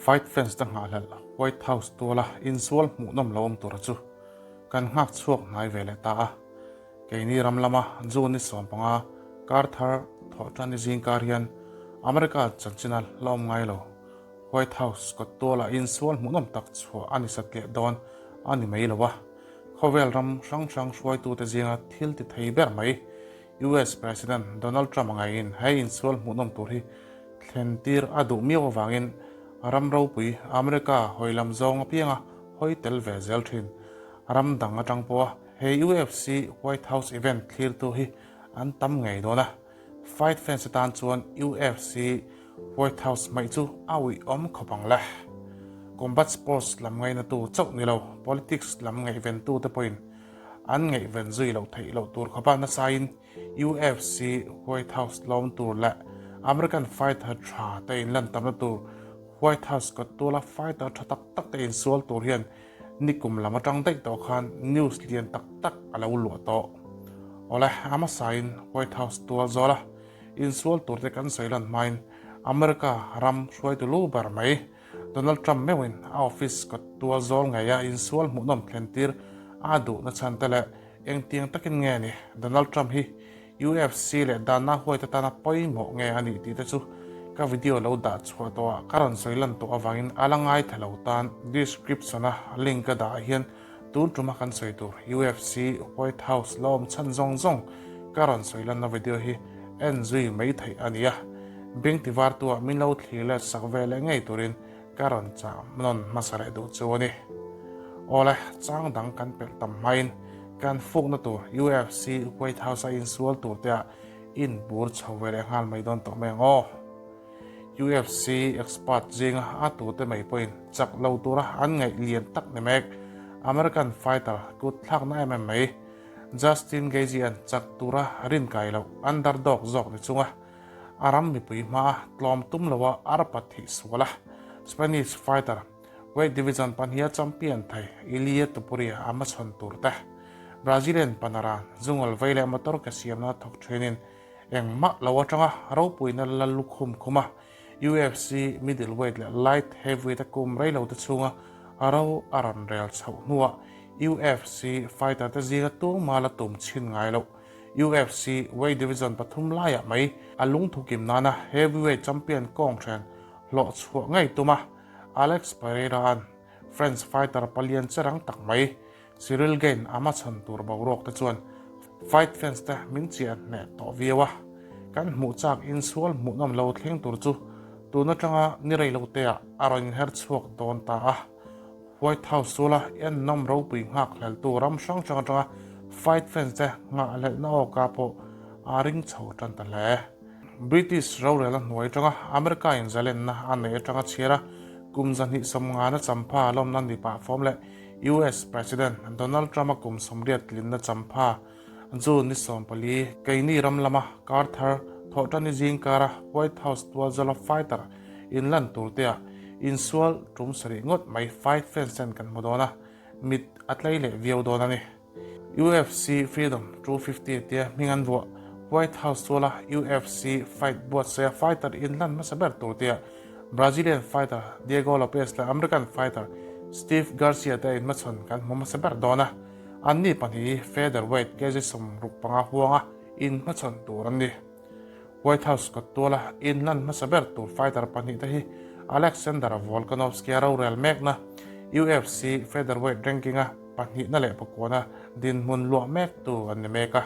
Fight fans te nghahhlelh White House tuala insual hmuhnawm lo awm tura chu kan nghak chhuak hnai ve leh ta a. Keini ram lama June ni 15 kar thar thawh tan ni zingkar hian America chanchina la awm ngai lo. White House kawt tuala insual hmuhnawm tak chhuah a ni satliah dawn a ni mai lo a. Khawvel ram hrang hrang hruaitute zinga thil ti thei ber mai US President Donald Trump a ngaiin he insual hmuhnawm tur hi thlen tir a duh miau avangin ram ropui America hawi lam zawng apianga hawi tel ve zel thin. Ram dang atang pawha he UFC White House event thlirtu hi an tam ngei dawn a. Fight fans atan chuan UFC White House hmaih chu a uiawm khawp ang le. Combat sports lam ngainatu chauh ni lo, politics lam ngaihventute pawhin an ngaihven zui loh theih loh tur khawpa nasain UFC White House lawm tur leh American fighter tha te inlan tamna tur White House kawt tuala fighter tha tak tak te insual tur hian nikum lam atang daih tawh khan news lian tak tak a lo luah tawh. Awle, a hmasain White House tual zawla insual tur te kan sawi lan hmain America ram hruaitu lu ber mai Donald Trump meuhin a office kawt tual zawl ngeia insual hmuhnawm thlen tir a duhna chhan te leh engtiang takin nge ni Donald Trump hi UFC leh Dana White atana pawimawh nge a nih tih te chu ka video lo dah chhuah tawhah ka rawn sawi lan tawh avangin a la ngaithla lo tan description a link ka dah ah hian tun tuma kan sawi tur UFC White House la awm chhan zawng zawng ka rawn sawi lanna video hi en zui mai theih a ni a, beng ti vartu ah min lo thlir let sak ve leh ngei turin ka rawn chah nawn hmasa leh duh chu a ni. Awle, chang dang kan pelh tam hmain kan fukna tur UFC White House a insual tur te ah inbur chho ve leh nghal mai dawn tawh mai ang aw. UFC expert zinga a tute mai pawhin chak lo tura an ngaih lian tak ni mek American fighter kut thlakna em em mai Justin Gaethje-a'n chak tura rinkai loh underdog zawk ni chunga a ram mipui hmaa tlawm tum loa arpa thih sual a, Spanish fighter weight division pahniha champion thei Ilia Topuria a hmachhawn tur te, Brazilian Panara zungawl vei leh motor ke siamna thawk thinin engmah lo atanga ropuina la lukhum khum a, UFC middleweight leh light heavyweight a kum rei lo te chhunga ro a rawn rel chhoh hnuah UFC fighter te zinga tumah la tum chhin ngai loh. UFC weight division pathum laiah mai a lungthu kim nana heavyweight champion kawng then hlawh chhuah ngei tum a, Alex Pereira-a'n French fighter palian che rang tak mai Ciryl Gane a hmachhawn tur boruak te chuan fight fans te min chiah hneh tawh viau a, kan hmuh chak insual hmuhnawm lo thleng tur chu tun atanga ni rei lo teah a rawn inher chhuak dawn ta a. White House chula ennawm ropui nghakhleltu ram hrang hrang atanga fight fans te nghahhlelhna awka pawh a ring chho tan ta hle. British rorelna hnuai atanga America in zalenna a neih atanga chhiar a, kum 250 champha lawmna ni pah fawm leh US President Donald Trump-a kum 80 tlinna champha June ni 14 keini ram lama kar thar thawhṭani zingkara White House tualzawla fighter inlan turteah insual tum sarih ngawt mai fight fans ten kan hmu dawn a, mit a tlei leh viau dawn a ni. UFC Freedom 250 tia hming an vuah White House tuala UFC fight buatsaia fighter inlan hmasa ber turteah Brazilian fighter Diego Lopes leh American fighter Steve Garcia te inhmachhawn kan hmu hmasa ber dawn a. Anni pahnih hi featherweight kg 65 huanga inhmachhawn tur an ni. White House kawt tuala inlan hmasa ber tur fighter pahnih te hi Alexander Volkanovski-a rorel mekna UFC featherweight ranking-a pahnihna leh pakuana dinhmun luah mektu an ni mek a.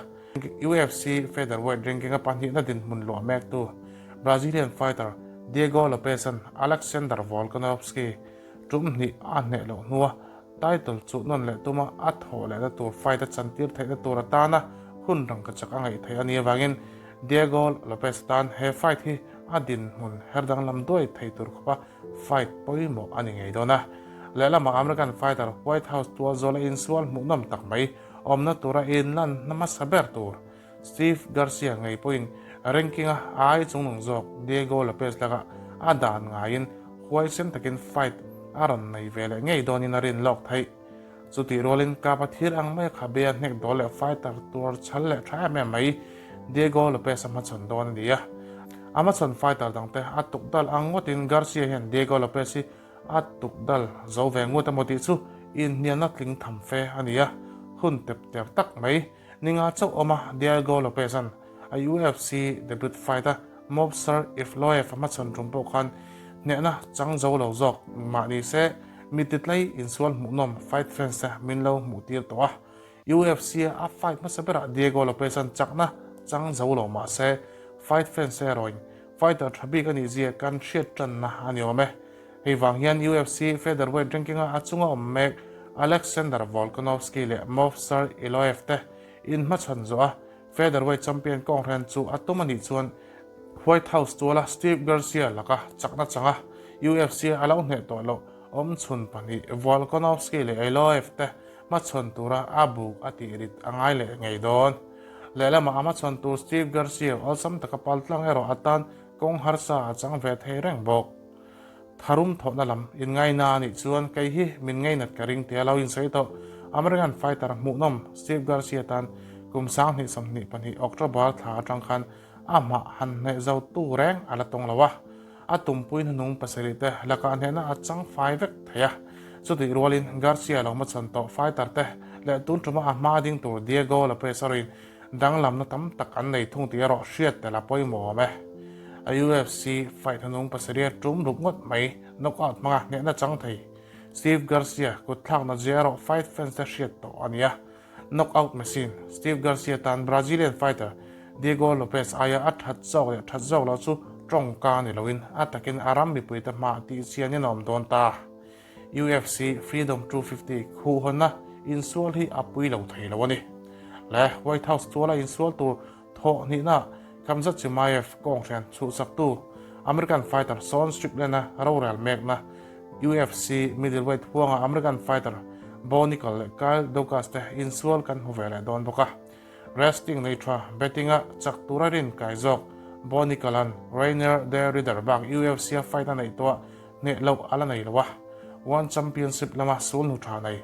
UFC featherweight ranking-a pahnihna dinhmun luah mektu Brazilian fighter Diego Lopes-a'n Alexander Volkanovski tum hnih a hneh loh hnua Title chu nawn leh tuma a thawh lehna tur fight a chantir theihna tur atana hun rangkachak a ngaih theih a nih avangin Diego Lopez tan he fight hi a dinhmun her danglam duai thei tur khawpa fight pawimawh a ni ngei dawn a. Lehlamah American fighter White House tualzawla insual hmuhnawm tak mai awmna tura inlan hmasa ber tur Steve Garcia ngei pawhin ranking-a ai chungnung zawk Diego Lopez lakah a dan ngaiin huaisen takin fight a rawn nei ve leh ngei dawnin a rin lawk theih. Chutih rualin kapa thir ang maia khabe a hnek dawl leh fighter tuar chhal leh tha em em mai Diego Lopez a hmachhawn dawn a ni a. A hmachhawn fighter dangte a tuk dal ang ngawtin Garcia hian Diego Lopez hi. A tuk dal zo ve ngut emaw tih chu inhnialna tling tham fe a ni a, hun tep ter tak mai ninga chauh awm a Diego Lopez-a'n a UFC debut fight a Movsar Evloev a hmachhawn tum pawh khan hnehna chang zo lo zawk mah ni se mi titlai insual hmuhnawm fight fans te min lo hmuh tir tawh a. UFC a a fight hmasa berah Diego Lopez-a'n chakna chang zo lo mah se fight fans te erawhin Fighter tha bik a nih zia kan hriat tanna a ni awm e. Hei vang hian UFC featherweight ranking-a a chunga awm mek Alexander Volkanovski leh Movsar Iloev te inhmachhawn zawh a featherweight champion kawnghren chu a tum a nih chuan White House tuala Steve Garcia laka chakna changa UFC a lo hneh tawh loh awmchhun pahnih Volkanovski leh Iloev te hmachhawn tura a buk a tih rit a ngai leh ngei dawn. Lehlamah a hmachhawn tur Steve Garcia awlsam taka pal tlang erawh atan kawng harsa a chang ve thei reng bawk. Tharum thawhna lam inngaina a nih chuan kei hi min ngainat ka ring tia lo insawi tawh American fighter hmuhnawm Steve Garcia tan kum 2022 October thla atang khan amah han hneh zo tu reng a la tawng lo a. A tumpui hnuhnung pasarih te lakah hnehna a chang fai vek thei a. Chutih rualin Garcia lo hmachhawn tawh fighter te leh tun tuma a hma ding tur Diego Lopez a ruin danglamna tam tak an nei thung tih erawh hriat tel a pawimawh awm e. A UFC fight hnuhnung pasarih a tum ruk ngawt mai knockout hmanga hnehna chang thei Steve Garcia kut thlakna zia erawh fight fans te hriat tawh a ni a. Knockout machine Steve Garcia tan Brazilian fighter Diego Lopes aia a that zawk leh that zawk loh chu tawngka ni loin a takin a ram mipuite hmaah tih chian in a awm dawn ta. UFC Freedom 250 khuhhawnna insual hi a pui lo thei lo a ni. Le White House tuala insual tur thawh hnihna Khamzat Chimaev kawnghrian chhuhsaktu American fighter Sean Strickland-a rorel mekna UFC middleweight huanga American fighter Bo Nickal leh Kyle Daukaus te insual kan hmu ve leh dawn bawk a. Wrestling nei tha betting-a chak tura rin kai zawk Bo Nickal-a'n Reinier de Ridder bak UFC-a fight a neih tawhah hneh loh a la nei lo a, One Championship lama sulhnu tha nei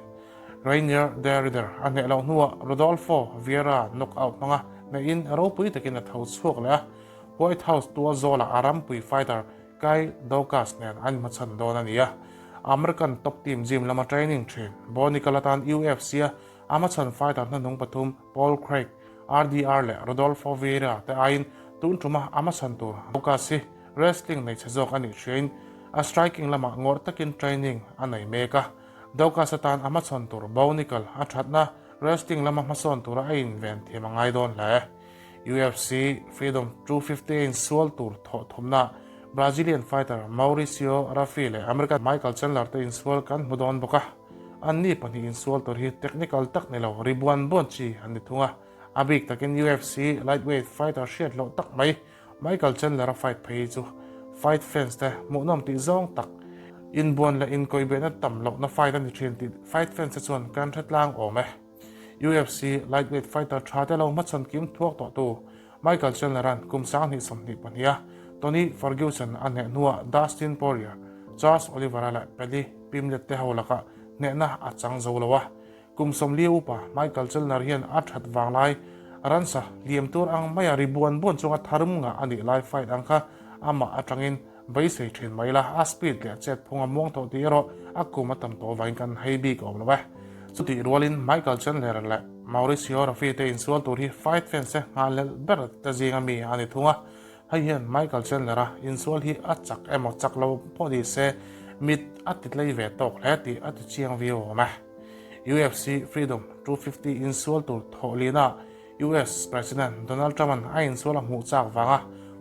Reinier de Ridder a hneh loh hnuah Rodolfo Vieira knockout hmanga hnehin ropui takin a tho chhuak leh a, White House tual zawlah a rampui fighter Kyle Daukaus nen an inhmachhan dawn a ni a. American top team gym lama training thin Bo Nickal atan UFC-a a hmachhan fighter hnahnung pathum Paul Craig, RDR leh Rodolfo Vieira te aiin tun tuma a hmachhan tur Daukaus hi wrestling nei chhe zawk a nih hriain a striking lamah ngawrh takin training a nei mek a. Daukaus atan a hmachhawn tur Bo Nickal a thatna wrestling lama hmasawn tura a inven thiam a ngai dawn hle. UFC Freedom 250 a insual tur thawh thumna Brazilian fighter Mauricio Rafi leh American Michael Chandler te insual kan hmu dawn bawk a. Anni pahnih insual tur hi technical tak ni lo, ri buan buan chi an ni thung a. A bik takin UFC lightweight fighter hriat loh tak mai Michael Chandler a fight phei hi chu fight fans te hmuhnawm tih zawng tak, inbuan leh inkawihbehna tam lohna fight a ni thin tih fight fans te chuan kan hre tlang awm e. UFC lightweight fighter tha te lo hmachhawn kim thuak tawh tu Michael Chandler-a'n kum 2022 a Tony Ferguson a hneh hnuah Dustin Poirier, Charles Oliveira leh Paddy Pimblett te ho lakah hnehna a chang zo lo a. Kum 40 upa Michael Chandler hian a that vang lai ransa hliam tur ang maia ri buan buan chunga tharum ngah a nih lai fight ang kha amah atangin beisei thin mai la, a speed leh chet phung a muang tawh tih erawh a kum a tam tawh vangin kan hei bik awm lo e. Chutih rualin Michael Chandler leh Mauricio Rafi te insual tur hi fight fans te nghahhlelh ber te zinga mi a ni thung a, hei hian Michael Chandler-a insual hi a chak emaw chak lo pawh ni se mit a ti tlei ve tawk hle tih a ti chiang viau awm e. UFC Freedom 250 insual tur thawh lina US President Donald Trump-a'n a insual a hmuh chak vanga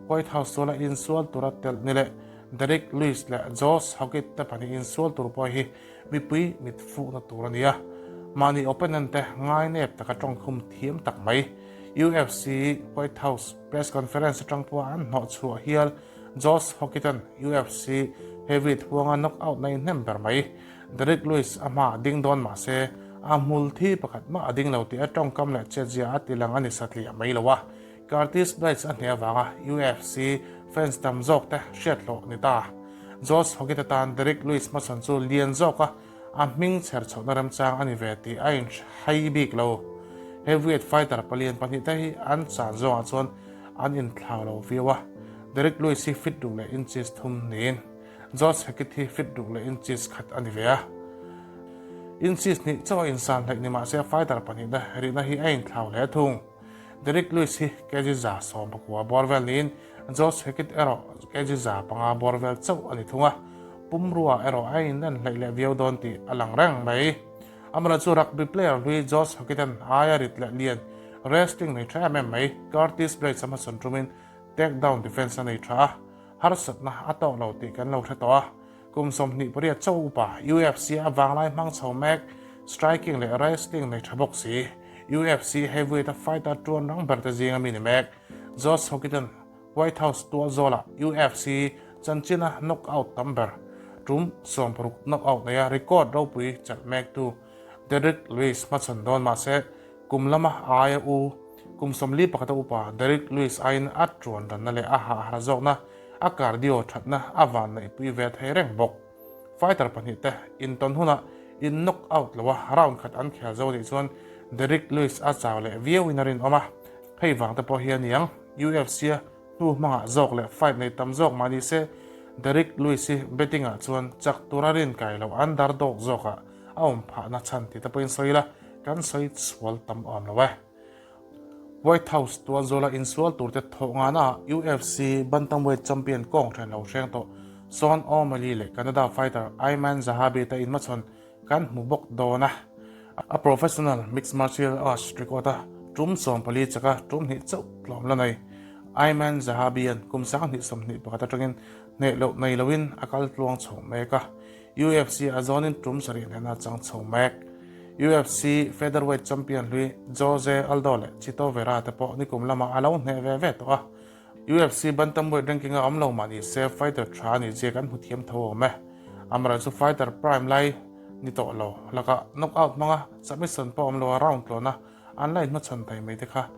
White House tuala insual tura telh ni leh Derrick Lewis leh Josh Hokit te pahnih insual tur pawh hi mipui mit fuhna tur a ni a. Mahni opponent te ngainep taka tawngkhum thiam tak mai UFC White House press conference atang pawha an hnawh chhuah hial Josh Hokit-a'n UFC heavyweight huanga knockout na inhnem ber mai. Derrick Lewis a hma ding dawn mah se, a hmul thi pakhat mah a ding lo tih a tawngkam leh chetzia a ti lang a ni satliah mai lo a. Curtis Blaydes a hneh avanga UFC fans tam zawk te hriat hlawh ni ta. Josh Hokit atan Derrick Lewis hmachhawn chu lian zawk a, a hming chher chhohna remchang a ni ve tih a inhai bik lo. Heavyweight fighter palian pahnihte hi an chan zawngah chuan an inthlau lo viau a, Derrick Lewis hi fit duh leh inches thum niin. Josh Hekit hi fit ruk leh inches khat a ni ve a. Inches hnih chauh a insan hleih ni mah se fighter pahnihna rihna hi a inthlau hle thung. Derrick Lewis hi kg 19 bawr vel niin Josh Hekit erawh kg 5 bawr vel chauh a ni thung a, pumrua erawh a inlen hleih leh viau dawn tih a lang reng mai. Amara chu rugby player hlui Josh Hokit-a'n aia rit leh lian wrestling nei tha em em mai Curtis Blaydes a hmasawn tumin takedown defense a nei tha a, harsatna a tawk lo tih kan lo hre tawh a. Kum 28 chauh upa UFC a vanglai hmang chho mek striking leh wrestling nei tha bawk si. UFC heavyweight-a fighter tuan rang ber te zinga mi ni mek Josh Hokit-a'n White House tual zawlah UFC chanchina knockout tam ber tum 60 knockout neia record ropui chelh mektu Derrick Lewis hmachhawn dawn mahse kum lama aia u kum 41 a upa Derrick Lewis aiin a tuan ranna leh a hahhar zawkna a cardio thatna a van neihpui ve thei reng bawk. Fighter pahnihte intawn hunah in knockout loa round khat an khel zo nih chuan Derrick Lewis a chau leh viauin a rinawm a, hei vang te pawh hi a niang. UFC-a hnu hmangah zawk leh fight nei tam zawk mah ni se, Derrick Lewis hi betting-ah chuan chak tura rinkai loh an dar dawk zawkah a awm phahna chhan tih te pawhin sawi ila, kan sawi sual tam awm lo e. White House tualzawla insual turte thawh ngana UFC bantamweight champion kawng hren lo hreng tawh Sean O'Malley leh Canada fighter Aiemann Zahabi te inhmachhawn Kan hmu bawk dawn a. A professional mixed martial arts record a tum 14 chaka tum hnih chauh tlawm la nei. Aiemann Zahabi-a'n kum 2021 atangin hneh loh nei loin a kal tluang chho mek a. UFC a zawnin tum sarih hnena chang chho mek. UFC featherweight champion hlui Jose Aldo leh Chito Vera te pawh nikum lamah a lo hneh ve ve tawh a. UFC bantamweight ranking a awm lo mah ni se fighter tha a nih zia kan hmu thiam tho awm e. Amara chu fighter prime lai ni tawh lo lakah knockout hmanga submission pawh awm lo a round tlawn a an la inhmachhawn thei mai te kha.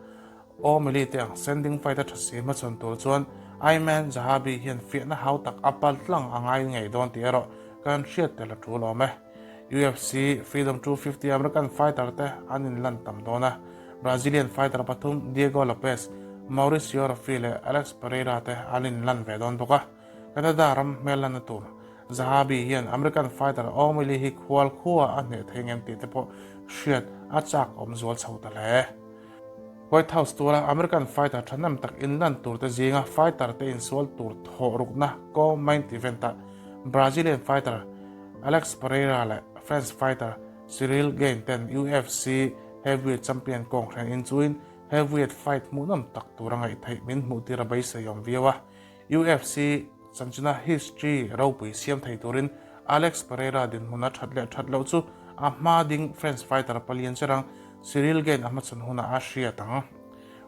O'Malley te ang sending fighter tha si hmachhawn tur chuan Aiemann Zahabi hian fiahna hau tak a pal tlang a ngai ngei dawn tih erawh kan hriat tel a tul awm e. UFC Freedom 250 American fighter te an inlan tam dawn a, Brazilian fighter pathum Diego Lopes, Mauricio Ruffy leh Alex Pereira te an inlan ve dawn bawk a. Canada ram hmel lanna tur Zahabi hian American fighter O'Malley hi khual khua a hneh thei ngem tih te pawh hriat a chak awm zual chho ta hle. White House tura American fighter thahnem tak inlan tur te zinga fighter te insual tur thawh rukna co-main event-ah Brazilian fighter Alex Pereira leh French fighter Ciryl Gane ten UFC heavyweight champion kawng hren inchuin heavyweight fight hmuhnawm tak tura ngaih theih min hmuh tir a beisei awm viau a. UFC chanchina history ropui siam thei turin Alex Pereira dinhmun a that leh that loh chu a hma ding French fighter palian cherang Ciryl Gane a hmachhawn hunah a hriat ang.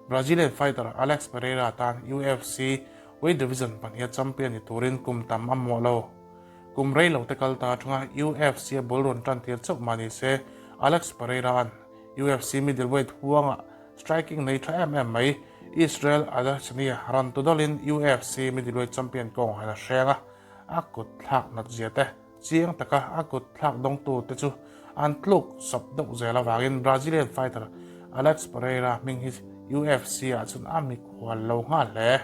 Brazilian fighter Alex Pereira tan UFC weight division pahniha champion ni turin kum tam a muah lo. Kum rei lo te kal ta atanga UFC a bul rawn tan tir chauh mah ni se, Alex Pereira-a'n UFC middleweight huangah striking nei tha em em mai Israel Adesanya rawn tu dawlin UFC middleweight champion kawng han a hreng a, a kut thlak nat zia te chiang taka a kut thlak dawngtu te chu an tluk sawp deuh zel avangin Brazilian fighter Alex Pereira hming hi UFC ah chuan a mikhual lo nghal hle.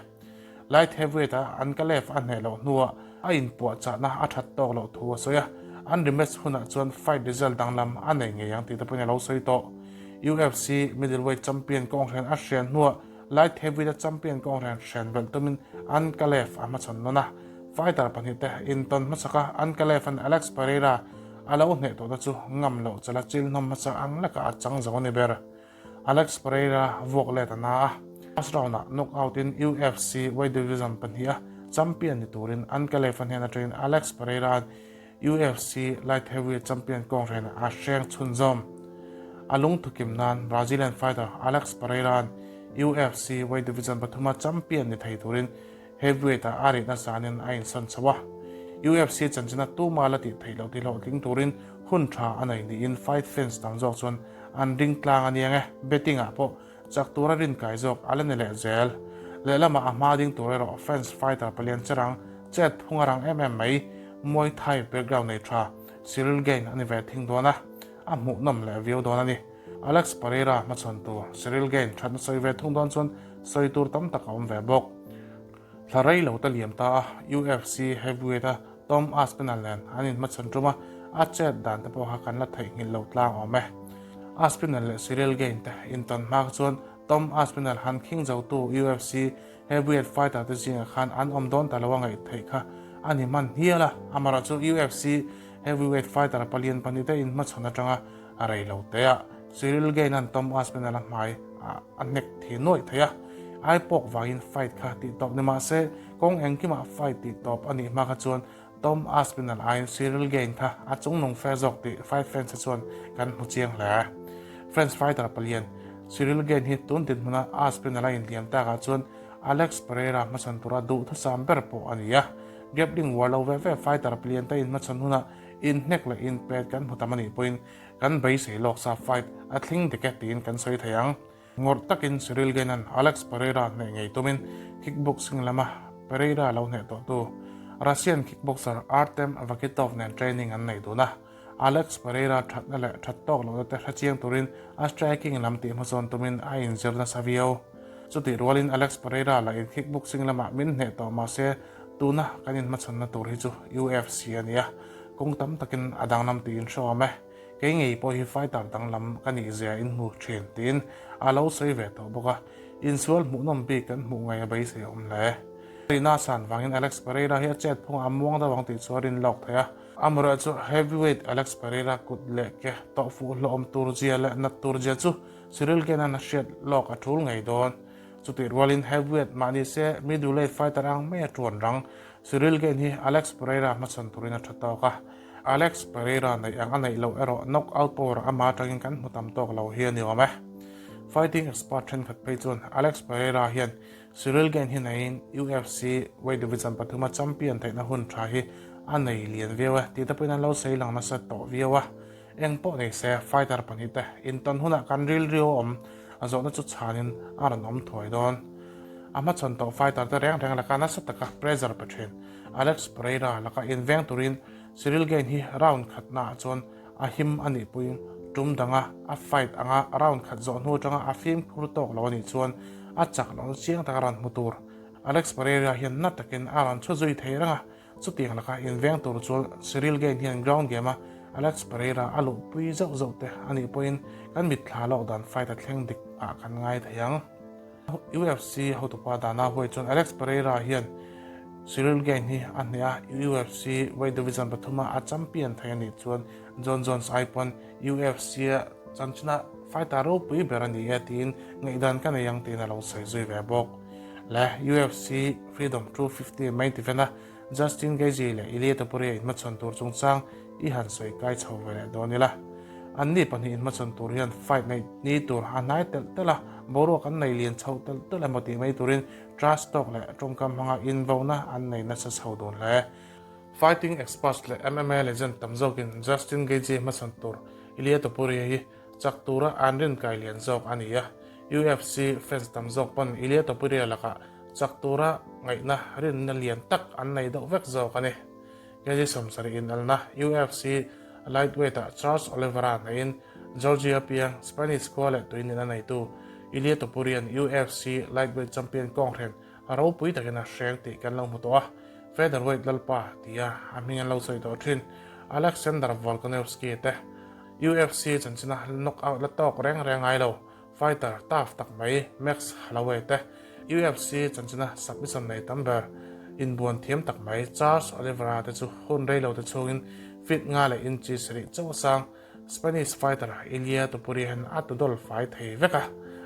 Light heavyweight a Ankalaev a hneh loh hnuah a inpuahchahna a that tawk loh thu a sawi a, an rematch hunah chuan fight result danglam a nei ngei ang tih te pawhin a lo sawi tawh. UFC middleweight champion kawnghren a hrian hnuah light heavyweight a champion kawnghren hrian belh tumin Ankalaev a hmachhawn nawn a, fighter pahnihte intawn hmasak a Ankalaev-a'n Alex Pereira a lo hneh tawhna chu ngam loh chala chil hnawm hmasa ang lekah a chang zo a ni ber. Alex Pereira vuak let a na a, last round-ah knockout in UFC weight division pahniha champion ni turin Ankalaev-a hnen atangin Alex Pereira-a'n UFC light heavyweight champion kawnghren a hreng chhunzawm. A lungthukim nan Brazilian fighter Alex Pereira-a'n UFC weight division pathuma champion ni thei turin heavyweight-ah a rihna zanin a insawn chho a. UFC chanchina tuma la tih theih loh tih hlawhtling turin hun tha a nei niin fight fans tam zawk chuan an ring tlang a niang e. Betting-ah pawh chak tura rinkai zawk a la ni leh zel. Lehlamah a hma ding tur erawh fans fighter palian cherang chet phung a rang em em mai. Muay Thai background nei tha Ciryl Gane a ni ve thing dawn a, a hmuhnawm leh viau dawn a ni. Alex Pereira hmachhawn tur Ciryl Gane thatna sawi ve thung dawn chuan sawi tur tam tak a awm ve bawk. Thla rei lo te liam ta a, UFC heavyweight a. Tom Aspinall nen an inhmachhawn tum a, a chet dan te pawh kha kan la theihnghilh lo tlang awm e. Aspinall leh Ciryl Gane te intawn hma kha chuan Tom Aspinall han khing zotu UFC heavyweight fighter te zingah khan an awm dawn ta lo a ngaih theih kha a ni hman hial a, amaherawhchu UFC heavyweight fighter palian pahnihte inhmachhawn atanga a rei lo te a, Ciryl Gane an Tom Aspinall a hmai a hnek thi nuaih thei a, ai pawk vangin fight kha tih tawp ni mah se kawng engkimah fight tih tawp a nih hma kha chuan Tom Aspinall aiin Ciryl Gane kha a chungnung fe zawk tih fight fans te chuan kan hmu chiang hle. French fighter palian Ciryl Gane hi tun dinhmuna Aspinall a inhliam takah chuan Alex Pereira hmachhawn tura duhthusam ber pawh a ni a. Grappling war lo ve ve fighter palian te inhmachhawn hunah inhnek leh inpet kan hmu tam a nih pawhin kan beisei lawk sa fight a thling dik e tiin kan sawi thei ang. Ngawrh takin Ciryl Gane-a'n Alex Pereira hneh ngei tumin kickboxing lama Pereira lo hneh tawhtu Russian kickboxer Artem Vakhitov nen training an nei dun a. Alex Pereira thatna leh that tawk lohna te hrechiang turin a striking lam tih hmasawn tumin a inzir nasa viau. Chutih rualin Alex Pereira lah in kickboxing lamah min hneh tawh mahse tuna kan inhmachhawnna tur hi chu UFC a ni a, kawng tam takin a danglam tih inhreawm e. Kei ngei pawh hi fighter danglam ka nih zia in hmu thin tiin a lo sawi ve tawh bawk a, insual hmuhnawm bik kan hmuh ngei a beisei awm hle. Rina san vangin Alex Pereira hi a chet phung a muang deuh ang tih chu a rin lawk thei a, amaherawh chu heavyweight Alex Pereira kut leh ke tawh fuh hlawm tur zia leh nat tur zia chu Ciryl Gane-a'n a hriat lawk a tul ngei dawn. Chutih rualin heavyweight mah ni se middleweight fighter ang mai a tuan rang Ciryl Gane hi Alex Pereira hmachhawn turin a tha tawk a. Alex Pereira neih ang a neih loh erawh knockout power ama atangin kan hmu tam tawk lo hi a ni awm e. Fighting expert thenkhat phei chuan Alex Pereira hian Ciryl Gane hi neiin UFC weight division pathuma champion theihna hun tha hi a nei lian viau e tih te pawhin an lo sawi lang nasa tawh viau a. Eng pawh nei se fighter pahnihte intawn hunah kan rilru awm a zawhna chu chhanin a rawn awm thuai dawn. A hmachhawn tawh fighter te reng reng laka nasa taka pressure pe thin Alex Pereira laka inveng turin Ciryl Gane hi round khatnaah chuan a him a nih puiin tum danga a fight anga round khat zawh hnu atanga a fimkhur tawk lo a nih chuan a chak lohna chiang taka rawn hmu tur Alex Pereira hian na takin a rawn chhu zui thei reng a, chutiang laka inveng tur chuan Ciryl Gane hian ground game a Alex Pereira a luhpui zauh zauh te a nih pawhin kan mitthla lawk dan fight a thleng dik ah kan ngai thei ang. UFC hotupa Dana White chuan Alex Pereira hian Ciryl Gane hi a hneh a, UFC weight division pathuma a champion thei a nih chuan Jon Jones ai pawn UFC-a chanchina fighter ropui ber a ni e tiin ngaihdan ka nei ang tiin a lo sawi zui ve bawk. Le UFC Freedom 250 main event-a Justin Gaethje leh Ilia Topuria inhmachhawn tur chungchang i han sawi kai chho ve leh dawn ila. Anni pahnih inhmachhawn tur hian fight neih ni tur a hnai telh telh a, boruak an nei lian chho telh telh emaw tih mai turin trash talk leh tawngkam hmanga invauna an nei nasa chho dun hle. Fighting experts leh MMA legend tam zawkin Justin Gaethje hmachhawn tur Ilia Topuria hi chak tura an rinkai lian zawk a ni a, UFC fans tam zawk pawn Ilia Topuria lakah Chak tura ngaihna rinna lian tak an nei deuh vek zawk a ni. Kg 70 inelna UFC lightweight-ah Charles Oliveira hnaihin Georgia piang Spanish khua leh tui nihna neitu Ilia Topurian UFC lightweight champion kawnghren a ropui takin a hreng tih kan lo hmu tawh a, featherweight lalpa tia a hming an lo sawi tawh thin Alexander Volkanovski te UFC chanchina knockout la tawk reng reng ngai lo. Fighter tough tak mai Max Holloway te, UFC chanchina submission nei tam ber inbuan thiam tak mai Charles Oliveira te chu hun rei lo te chhungin feet nga leh inchi sarih chauh a sang Spanish fighter Ilia Topuria hian a tudawl fai thei vek a.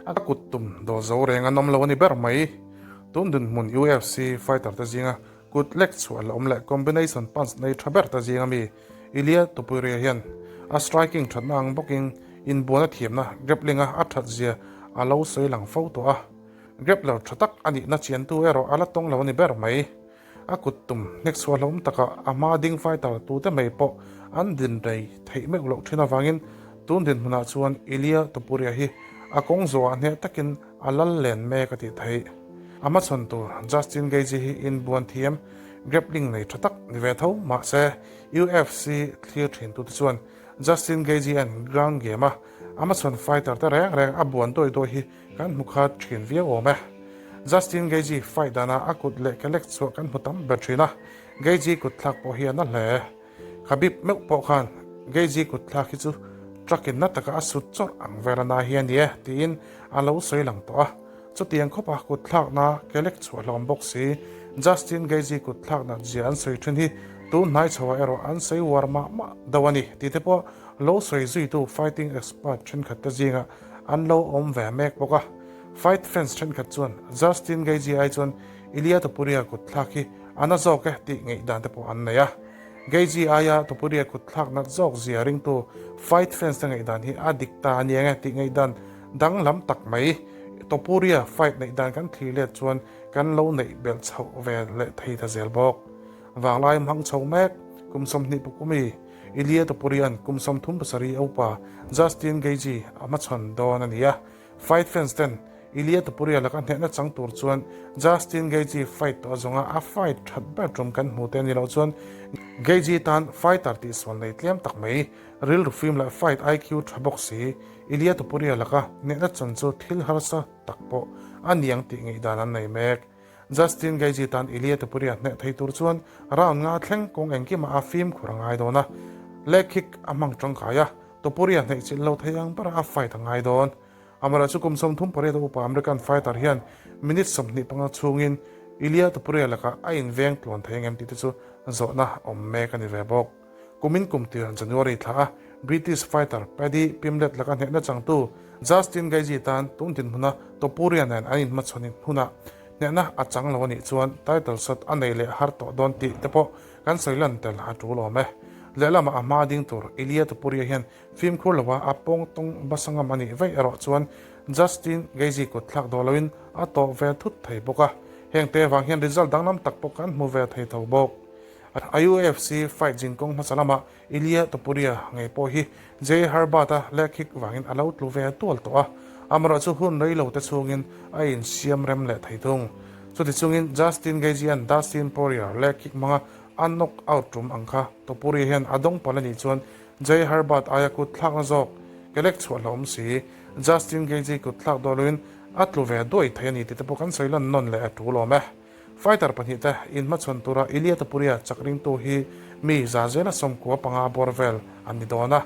A kut tum dawl zo reng an awm lo a ni ber mai. Tun dinhmun UFC fighter te zinga Kut lek chhuah la awm leh combination punch nei tha ber ta zinga mi Ilia Topuria hian a striking thatna ang bawkin inbuana thiamna grappling a a that zia a lo sawi lang fo tawh a. Grappler tha tak a nihna chiantu erawh a la tawng lo a ni ber mai. A kut tum hnek chhuah hlawm taka a hma ding fighter tute mai pawh an din rei theih meuh loh thin avangin tun dinhmunah chuan Ilia Topuria hi a kawng zawhah hneh takin A lal len mek a tih theih. A hmachhawn tur Justin Gaethje hi inbuan thiam grappling nei tha tak ni ve tho mahse UFC thlir thin tute chuan Justin Gaethje an ground game a a hmachhawn fighter te reng reng a buan dawi dawi hi kan hmu khat thin viau awm e. Justin Gaethje fight danah a kut leh ke lek chhuah kan hmu tam ber thin a. Gaethje kutthlak pawh hi a na hle. Khabib meuh pawh khan Gaethje kutthlak hi chu truck in na taka a sut chawrh ang vel a na hi a ni e tiin a lo sawi lang tawh a. Chutiang khawpa kutthlakna ke lek chhuah hlawm bawk si Justin Gaethje kutthlakna zia an sawi thin hi tun hnai chhoah erawh an sawi uar mah mah deuh a ni tih te pawh lo sawi zuitu fighting expert thenkhat te zingah an lo awm ve mek bawk a. Fight fans thenkhat chuan Justin Gaethje ai chuan Ilia Topuria kutthlak hi a na zawk e tih ngaihdan te pawh an nei a. Gaethje aia Topuria kutthlak nat zawk zia ringtu fight fans te ngaihdan hi a dik ta a niang e tih ngaihdan danglam tak mai. Topuria fight neih dan kan thlir let chuan kan lo neih belh chhoh ve leh thei ta zel bawk. Vanglai hmang chho mek kum 20 pukumi Ilia Topuria'n kum 37 a upa Justin Gaethje a hmachhawn dawn a ni a. Fight fans ten Ilia Topuria laka hnehna chang tur chuan Justin Gaethje fight tawh zawnga a fight that ber tum kan hmu te a ni loh chuan Gaethje tan fighter tihsual nei tlem tak mai, rilru fim leh fight IQ tha bawk si Ilia Topuria laka hnehna chan chu thil harsa tak pawh a niang tih ngaihdan an nei mek. Justin Gaethje tan Ilia Topuria hneh thei tur chuan round nga thleng kawng engkimah a fimkhur a ngai dawn a, leg kick a hmang tangkai a, Topuria hneih chilh lo thei ang berah a fight a ngai dawn. Amaherawhchu chu kum 38 a upa American fighter hian minute 25 chhungin Ilia Topuria lakah a inveng tluan thei angem tih te chu zawhna awm mek a ni ve bawk. Kumin kum tir January thla a British fighter Paddy Pimblett laka hnehna changtu Justin Gaethje tan tun dinhmuna Topuria nen an inhmachhawn hunah hnehna a chang lo a nih chuan title shot a nei leh har tawh dawn tih te pawh Kan sawi lan tel a tul awm e. Lehlamah a hma ding tur Ilia Topuria hian fimkhur lova a pawng tawng basa ngam a nih vaih erawh chuan Justin Gaethje kut thlak dawh loin a tawh ve thut thei bawk a. Heng te vang hian result danglam tak pawh kan hmu ve thei tho bawk. A UFC fight zinkawng hmasa lamah Ilia Topuria ngei pawh hi Jay Herbert-a leg kick vangin a lo tlu ve tual tawh a. Amaherawhchu hun rei lo te chhungin a insiam rem leh thei thung. Chuti chungin Justin Gaethje-a'n Dustin Poirier leg kick hmanga a knock out tum ang kha Topuria hian a dawng palh a nih chuan Jay Herbert aia kut thlakna zawk ke lek chhuah hlauhawm si. Justin Gaethje kut thlak dawn loin a tlu ve duai thei a ni tih te pawh kan sawi lan nawn leh a tul awm e. Fighter pahnihte inhmachhawn tura Ilia Topuria chak ringtu hi mi za zela 95 bawr vel an ni dawn a.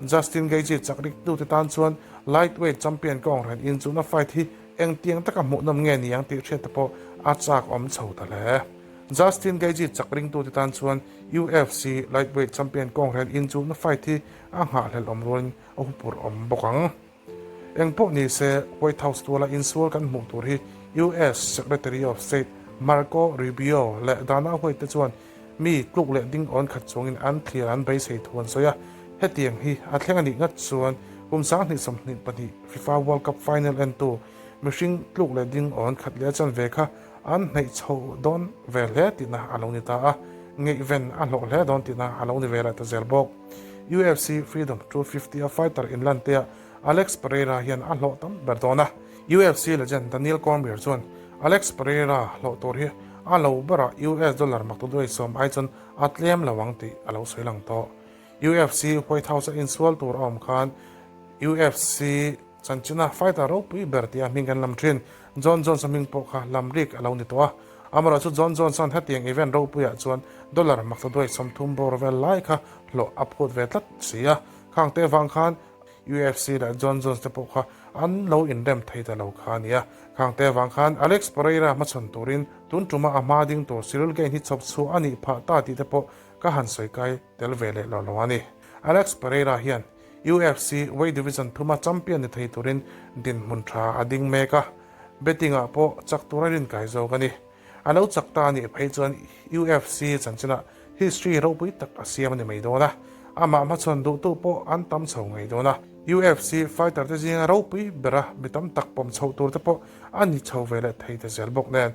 Justin Gaethje chak ringtute tan chuan lightweight champion ka awngren inchuhna fight hi engtiang taka hmuhnawm nge ni ang tih hriat te pawh a chak awm chho ta hle. Justin Gaethje chak ringtute tan chuan UFC lightweight champion ka awngren inchuhna fight hi a nghahhlelh awm rualin a hupur awm bawk ang. Eng pawh ni se, White House tuala insual kan hmuh tur hi US Secretary of State Marco Rubio leh Dana White te chuan mi tluk leh ding awn khat chungin an thlir an beisei thu an sawi a. Hetiang hi a thleng a nih ngat chuan kum 2022 FIFA World Cup final entu mihring tluk leh ding awn khat leh a chanve kha an hneih chho dawn ve hle tihna a lo ni ta a, ngaihven a hlawh hle dawn tihna a lo ni ve leh ta zel bawk. UFC Freedom 250 a fighter inlantea Alex Pereira hian a hlawh tam ber dawn a. UFC legend Daniel Cormier chuan Alex Pereira hlawh tur hi a lo berah US dollar maktaduai sawm ai chuan a tlem lo ang tih a lo sawi lang tawh. UFC White House a insual tur a awm khan UFC Chanchina fighter ropui ber tia hming kan lam thin Jon Jones-a hming pawh kha lam rik a lo ni tawh a. Amaherawhchu Jon Jones-a'n hetiang event ropuiah chuan dollar maktaduai 30 bawr vel lai kha hlawh a phut ve tlat si a. Khang te vang khan UFC leh Jon Jones te pawh kha an lo inrem thei ta lo kha a ni a. Khang te vang khan Alex Pereira hmachhawn turin tun tuma a hma ding tur Ciryl Gane hi chhawp chhuah a nih phah ta tih te pawh ka han sawi kai tel ve leh lo lo a ni. Alex Pereira hian UFC weight division thuma champion ni thei turin dinhmun tha a ding mek a, betting-ah pawh chak tura rinkai zawk a ni. A lo chak ta a nih phei chuan UFC chanchinah history ropui tak a siam a ni mai dawn a, amah hmachhawn duhtu pawh an tam chho ngei dawn a. UFC fighter te zinga ropui bera mi tam tak pawm chhoh tur te pawh a ni chho ve leh thei ta zel bawk nen.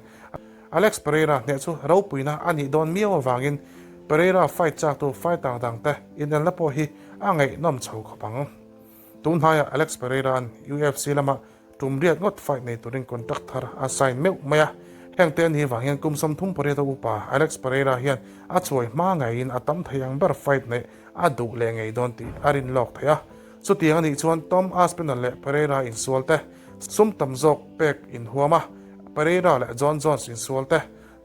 Alex Pereira hneh chu ropuina a nih dawn miau avangin Pereira fight chaktu fighter dangte inelna pawh hi a ngaihnawm chho khawp ang. Tun hnaiah Alex Pereira-a'n UFC lama tum riat ngawt fight nei turin contract thar a sign meuh mai a. Heng te anih vang hian kum 38 a upa Alex Pereira hian a chuai hma ngeiin a tam thei ang ber fight neih a duh leh ngei dawn tih a rin lawk theih a. Chutiang anih chuan Tom Aspinall leh Pereira insual te, sum tam zawk pek inhuam a, Pereira leh Jon Jones insual te.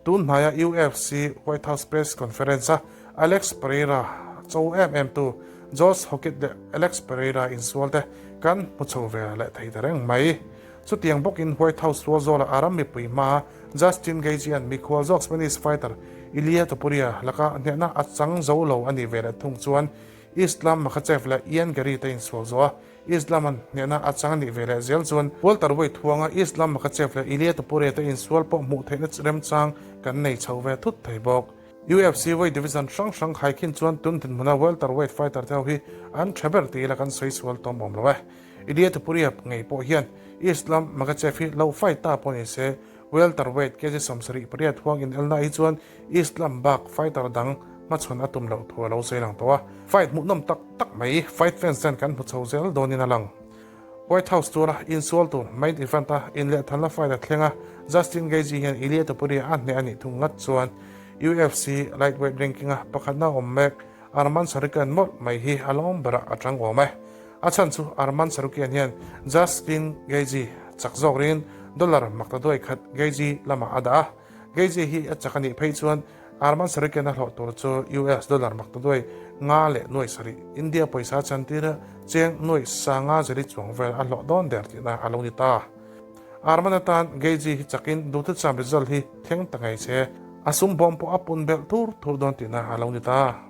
Tun hnaia UFC White House Press Conference-a Alex Pereira cho em em tu Josh Hokit leh Alex Pereira insual te kan hmu chho ve leh thei ta reng mai. Chutiang bawkin White House rual zawla a ram mipui hmaa Justin Gaethje-a'n mikhual zawk Spanish fighter Ilia Topuria laka hnehna a chang zo lo a nih ve leh thung chuan Islam Makhachev leh Ian Garry te insual zawh a, Islam-a'n hnehna a chang a nih ve leh zel chuan welterweight huanga Islam Makhachev leh Ilia Topuria te insual pawh hmuh theihna remchang kan nei chho ve thut thei bawk. UFC weight division hrang hrang khaikhin chuan tun dinhmuna welterweight fighter te ho hi an tha ber ti ila kan sawi sual tawm awm lo e. Ilia Topuria ngei pawh hian Islam Makhachev hi lo fight ta pawh ni se, welterweight kg 78 huang inelna hi chuan Islam bak fighter dang hmachhawn a tum loh thu a lo sawi lang tawh a. Fight hmuhnawm tak tak mai, fight fans ten kan hmu chho zel dawnin a lang. White House tura insual tur main event a inlehthalna fight a thleng a, Justin Gaethje hian Ilia Topuria a hneh a nih thung ngat chuan UFC lightweight ranking a pakhatna awm mek Arman Tsarukyan mawlh mai hi a lawm berah a tang awm e. A chhan chu Arman Tsarukyan hian Justin Gaethje chak zawk ringin dollar makta duai khat Gaethje lamah a dah a. Gaethje hi a chak a nih phei chuan Arman Tsarukyan a hlawh tur chu US dollar makta duai nga leh nuai sarih, India pawisa chantira cheng nuai sanga zeli chuang vel a hlawh dawn der tihna a lo ni ta. Arman atan Gaethje hi chakin duhthusam result hi thleng ta ngei se, a sum bawm pawh a pun belh thur thur dawn tihna a lo ni ta.